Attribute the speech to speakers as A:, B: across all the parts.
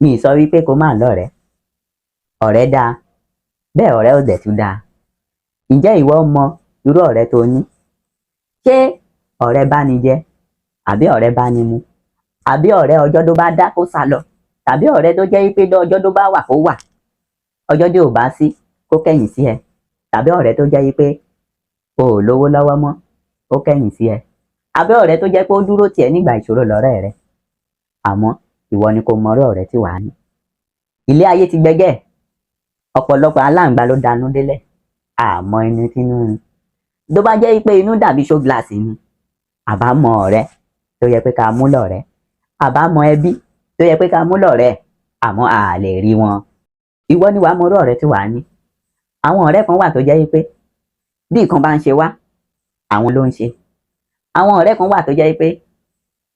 A: Mi ì sọ wípé kó má lọ́rẹ̀ẹ́. Ọ̀rẹ́ dáa, bẹ́ẹ̀ ọ̀rẹ́ ò dẹ̀ tún dáa. Ǹjẹ́ ìwọ mọ irú ọ̀rẹ́ tó ní? Ṣé ọ̀rẹ́ bánijẹ àbí ọ̀rẹ́ bánimu àbí ọ̀rẹ́ ọjọ́ tó bá dá kó sá lọ, tàbí ọ̀rẹ́ tó jẹ́ wípé ọjọ́ tó bá wà kó wà, ọjọ́ tí ò bá sí kó kẹ̀yìn sí ẹ, tàbí ọ̀rẹ́ tó jẹ́ wípé o ò lówó lọ́wọ́ mọ́, ó kẹ̀yìn sí ẹ, àbí ọ̀rẹ́ tó jẹ́ pé ó dúró tì ẹ́ nígbà ìṣòro lọ́rẹ́ rẹ? Àmọ́ ìwọ ni kó mọ irú ọ̀rẹ́ tí wàá ní. Ilé ayé ti gbẹgẹ́, ọ̀pọ̀lọpọ̀ aláǹgbá ló danú délẹ̀, àmọ́ inú tínú ni. Tó bá jẹ́ pé inú dàbí show glass ni, àbá mọ ọ̀rẹ́ tó yẹ pé ká mú lọ́rẹ́, àbá mọ ẹbí tó yẹ pé ká mú lọ́rẹ́, àmọ́ a lè rí wọn. Ìwọ ni wàá mọ irú ọ̀rẹ́ tí wàá ní. Àwọn ọ̀rẹ́ kan wà tó jẹ́ pé bí nǹkan bá ń ṣe wá, àwọn ló ń ṣe. Àwọn ọ̀rẹ́ kan wà tó jẹ́ pé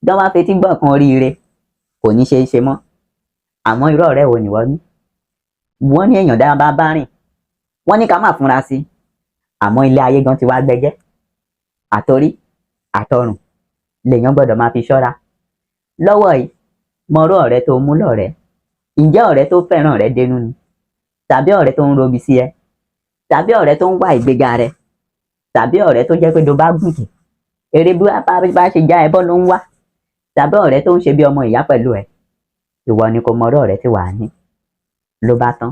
A: bí wọ́n bá fetí gbọ́ nǹkan oríire, kò ní ṣe é ṣe mọ́. Àmọ́ irú ọ̀rẹ́ wo nìwọ ní? Wọ́n ní èèyàn dára bá bá rìn, wọ́n ní ká má fúnra sí, àmọ́ ilé ayé gan ti wá gbẹgẹ́. Àtorí àtọrùn lèèyàn gbọ́dọ̀ máa fi ṣọ́ra. Lọ́wọ́ yìí, mọ irú ọ̀rẹ́ tó mú lọ́rẹ̀ẹ́. Ǹjẹ́ ọ̀rẹ́ tó fẹ́ràn rẹ dénú ni, tàbí ọ̀rẹ́ tó ń robi sí ẹ, tàbí ọ̀rẹ́ tó ń wá ìgbéga rẹ, tàbí ọ̀rẹ́ tó jẹ́ pé tó bá gùnkè, eré bí bá ṣe já ẹ bọ́ ló ń wá, tàbí ọ̀rẹ́ tó ń ṣe bí ọmọ ìyá pẹ̀lú ẹ? Ìwọ ni kò mọ irú ọ̀rẹ́ tí wàá ní. Ló bá tán.